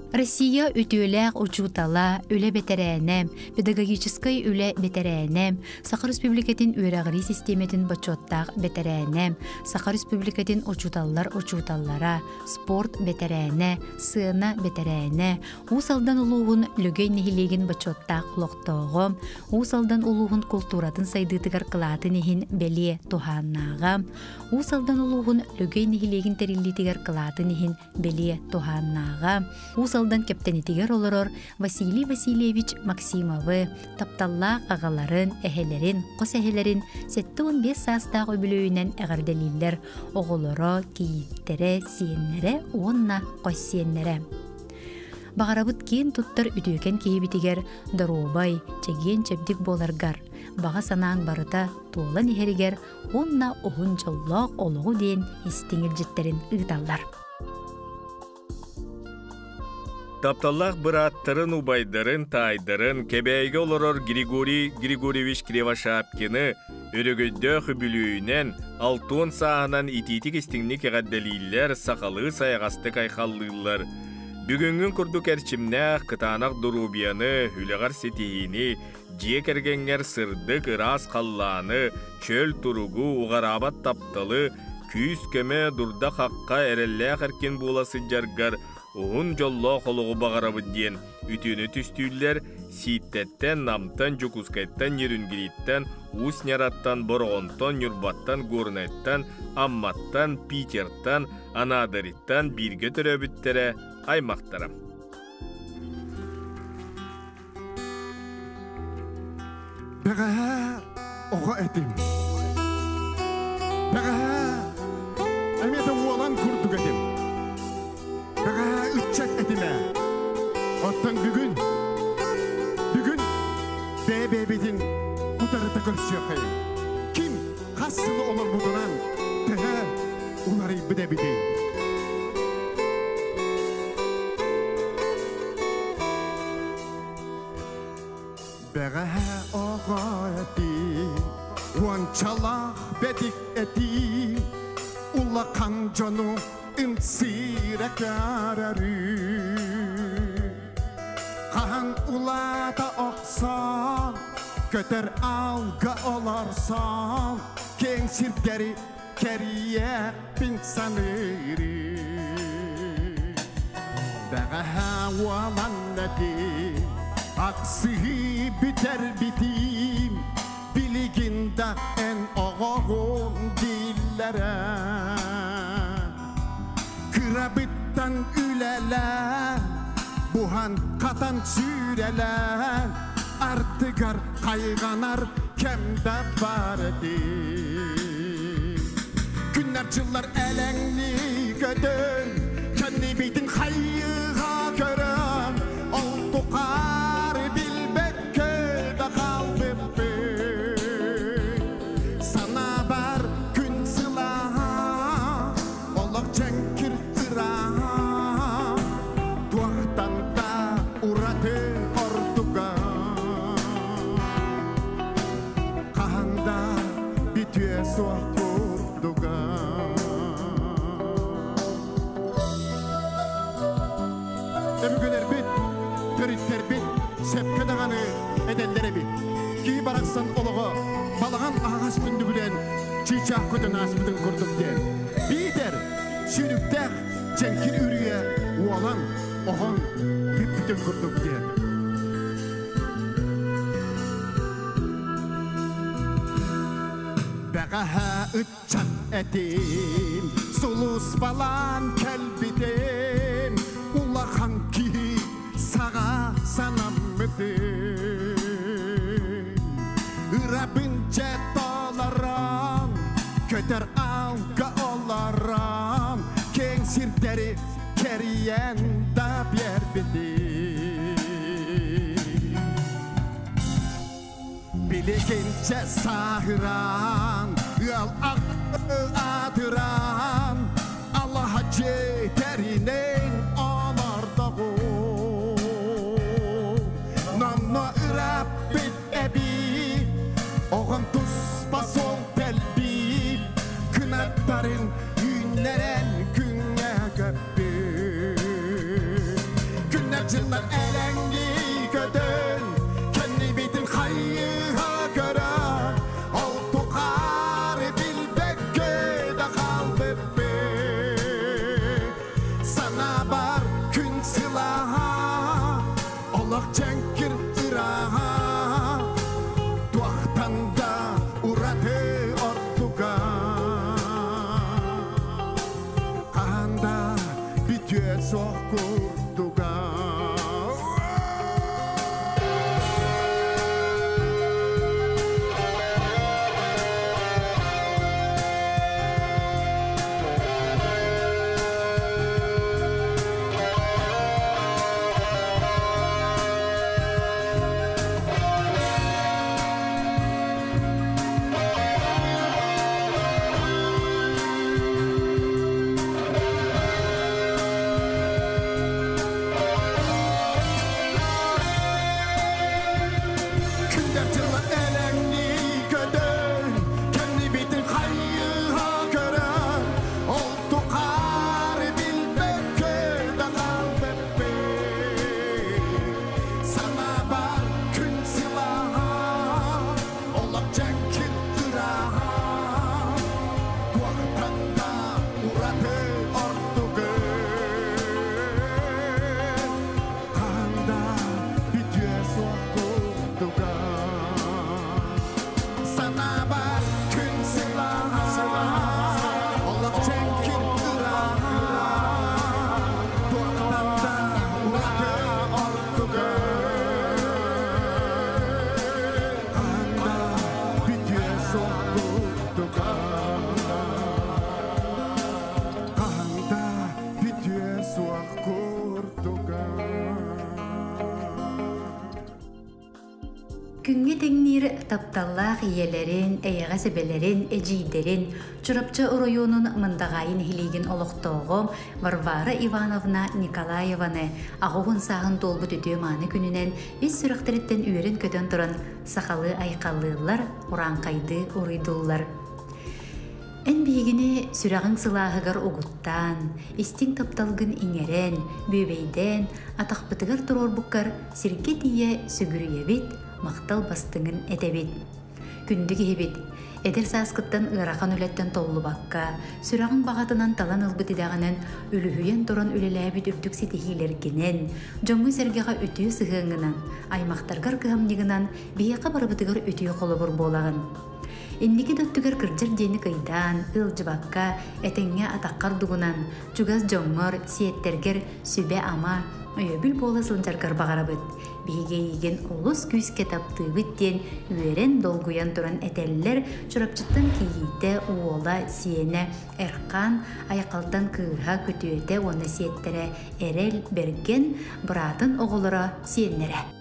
Россия үтүөлээх учуутала, үлэ бэтэрээнэ, педагогическай үлэ бэтэрээнэ, Саха Республикатын үөрэҕирии систиэмэтин бочуоттаах бэтэрээнэ, Саха Республикатын учууталлар учууталлара, спорт бэтэрээнэ, сыана бэтэрээнэ, Уус Алдан улууһун Лөгөй нэһилиэгин бочуоттаах олохтооҕо, Уус Алдан улууһун култууратын сайдыытыгар кылаатын иһин бэлиэ туһааннааҕа, Уус Алдан улууһун Лөгөй нэһилиэгин тэриллиитигэр кылаатын иһин бэлиэ туһааннааҕа, Уус Алдан Кэптэнитигэр олорор Василий Васильевич Максимовы, тапталлаах аҕаларын, эһэлэрин, хос эһэлэрин 75 саастаах үбүлүөйүнэн эҕэрдэлииллэр оҕолоро, кийииттэрэ, сиэннэрэ уонна хос сиэннэрэ. Баҕарабыт киэн туттар үтүөкэн киһибитигэр доруобай, чэгиэн-чэбдик буоларгар, баҕа санааҥ барыта туолан иһэригэр уонна уһун дьоллоох олоҕу диэн истиҥ илдьиттэрин ыыталлар. Тапталлаах бырааттарын, убайдарын, таайдарын Кэбээйигэ олорор Григорий Григорьевич Кривошапкины өрөгөйдөөх үбүлүөйүнэн алтуон сааһынан итиитик-истиҥник эҕэрдэлииллэр, сахалыы сайаҕастык айхаллыыллар. Бүгүҥҥүн курдук эрчимнээх, кытаанах доруобуйаны, үлэҕэр ситиһиини, дьиэ кэргэҥҥэр сырдык, ыраас халлааны, чөл туругу, уҕараабат тапталы, күүс-көмө, дурда-хахха, эрэллээх эркин буола сылдьаргар уһун дьоллоох олоҕу баҕарабыт диэн үтүөнү түстүүллэр Сииттэттэн, Намтан, Дьокуускайтан, Нерюнгриттэн, Уус Ньараттан, Бороҕонтон, Ньурбаттан, Горнайтан, Амматтан, Питертан, Анаадыриттан бииргэ төрөөбүттэрэ, аймахтара. Бэҕэһээ оҕо этим. Бэҕэһээ эмиэ да уолан курдук этим. Бэҕэһээ ыччат этим ээ. Оттон бүгүн, бүгүн бэйэ-бэйэбитин утарыта көрсүөххэйиҥ. Ким хас сылы олорбутунан төһө уларыйбыт эбитий? Бэҕэһээ оҕо этим, уончалаах бэдик этим, улахан дьону ымсыыра көрөрүм. Хаһан улаата охсон, көтөр аалга олорсон, киэҥ сирдэри кэрийиэхпин саныырым. Бэҕэһээ уолан этим, аксыһыы бүтэр битиим, билигин да эн оҕоҕун дииллэрэ. Кырабыттан үлэлээн, буһан-хатан сүүрэлээн, ардыгар хайҕанар кэм да баар этим. Күннэр-дьыллар элэҥнии көтөн, кэннибитин хайыыга көрөн, ол тухары билбэккэ да хаалбыппыт. Санаабар күн сылааһа, олох дьэҥкир ырааһа, туохтан да ураты ордуга. Хаһан да бүтүө суох курдуга. Өбүгэлэрбит, төрүттэрбит сөпкө даҕаны этэллэр эбит. Киһи барахсан олоҕо балаҕан аһаҕас түннүгүнэн чыычаах көтөн ааспытын курдук диэн. Биитэр сүүрүктээх чэҥкир үрүйэ уолан, оһон бүппүтүн курдук диэн. Бэҕэһээ ыччат этим, сулууспалаан кэлбитим, улахан киһи саҕа санаммытым. Ырабын дьэ толорон, көтөр аалга олорон, киэҥ сирдэри кэрийэн да биэрбитим. Билигинчэ сааһыран, ыал аатыран, алаһа дьиэ тэринэн олордоҕум. Номно ырааппыт эбии, оҕом туспа суол тэлбии, кынаттарын үүннэрэн күҥҥэ көппүт. Күндер жыллар эленги көдөн, Кенни хайыха көрө, Ол тухары билбекке да қалбыппы. Сана бар күн сылаха, Олох чәңкір ыраха, Туақтанда ураты ортуга. Қанда бүтүө соқ курдуга. Күндер жыллар эленги көдөн, Кенни битин хайыха көрөн, Ол тухары билбекке да қалбыппы. Сана бар күн сылаха, Олох чәңкір ыраха, Туақтанда ураты ортугы. Қанда бүтүө соқ курдуга. Сана бар күн сылаха, Олох чәңкір ыраха, Туақтанда ураты ортугы. Қанда бүтүө соқ курдуга. Қанда бүтүө соқ курдуга. Күңге теңнир тапталлаах иелерин, эйэҕэ себелерин, эдьиийдэрин, Чурапчы оройуонун мындағайын хилигин олохтооҕо Варвара Ивановна Николаеваны аҕуһун сааһын туолбут үтүө мааны күнүнэн ис сүрэхтэриттэн үөрэн көтөн туран сахалы айқаллыыллар, урааҥхайды уруйдууллар. Эн биһигини сүрэҕиҥ сылааһыгар угуттаан, истиҥ тапталгын иҥэрэн, бүөбэйдээн, атахпытыгар туруорбуккар сиргэ тиийэ сүгүрүйэбит, махтал бастыҥын этэбит. Күндү киһибит, эдэр сааскыттан ыарахан үлэттэн толлубакка, сүрэҕиҥ баҕатынан талан ылбыт идэҕинэн үлүһүйэн туран үлэлээбит үрдүк ситиһиилэргинэн, дьоҥҥо сэргэҕэ үтүө сыһыаҥҥынан, аймахтаргар кыһамньыгынан биһиэхэ барыбытыгар үтүө холобур буолаҕын. Инники дөттүгэр кырдьар диэни кыйдаан, ыалдьыбакка, этэҥҥэ атаххар дугунан, чугас дьоҥҥор, сиэттэргэр сүбэ ама, өйөбүл буола сылдьаргар баҕарабыт. Биһиги эйигин олус күүскэ таптыыбыт диэн үөрэн долгуйан туран этэллэр Чурапчыттан кийиитэ, уола, сиэнэ, Эрхаан, Айхалтан кыыһа, күтүөтэ уонна сиэттэрэ Эрэл, Бэргэн, быраатын оҕолоро, сиэннэрэ.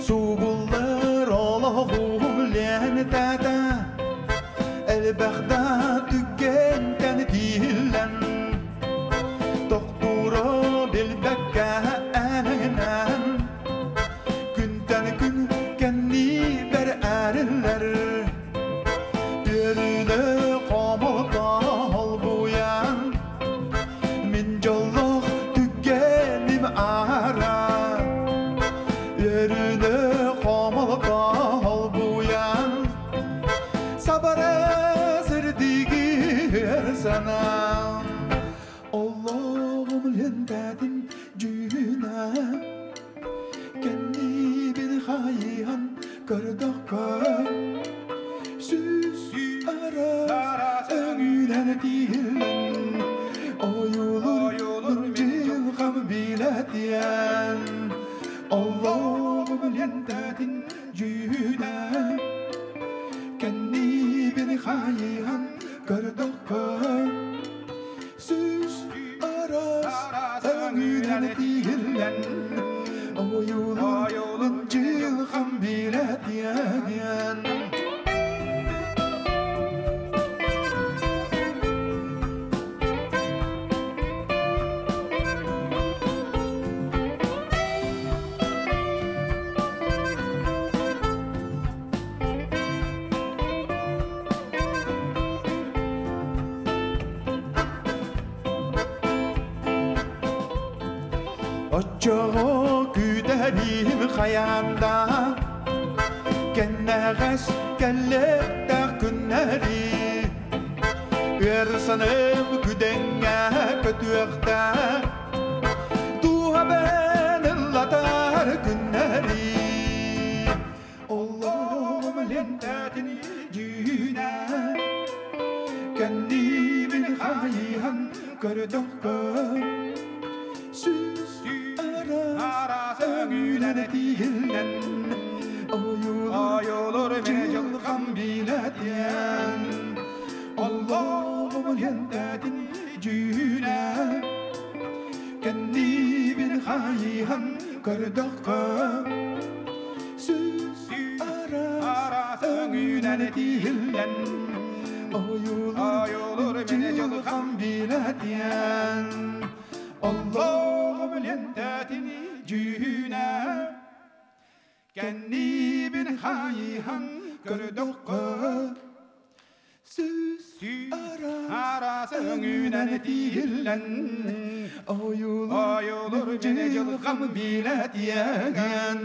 Субуллар олоҕум лээнэтата, Элбэхда түггентэн тииллэн, Тохтуура билбэккэ ээлэҥнээн, Күнтэн күн кэннибэр ээриллэр, Үөрүүнү хомото холбуйан, Мин дьоллоох түггэним аара. Үөрүүнү хомото холбуйан, Сабара сирдигер санаам, Олоҕум лентэтин дьүүнэ, Кэннибин хайыһан көрдөххө, Сүүс араас өҥүнэн тииллэн, Ойуулур дьылҕам билэтиэн. Олоҕум лентэтин дьүүнэ, Кэннибин хайыһан көрдөххө, Сүүс араас өҥүнэн тииллэн, Ойуулур дьылҕам билэтиэн. Оччоҕо күүтэбин хайаанда Кэннэҕэс кэллэхтэх күннэри Үөр саным күдэҥҥэ көтүөхтээх Дууһа бэн ыллатар күннэри Олоҕум лентэтин дьүүнэ Кэннибин хайыһан көрдөххө Сүүс араас өҥүнэн тиһиллэн Ойуулур мин дьылҕам билэтиэн Олоҕум лентэтин дьүүнэ Кэннибин хайыһан көрдөххө Сүүс араас өҥүнэн тиһиллэн Ойуулур мин дьылҕам билэтиэн Олоҕум лентэтин дьүүнэ Кэннибин хайыһан көрдөххө Сүүс араас өҥүнэн тиһиллэн Ойуулур мин дьылҕам билэтиэн.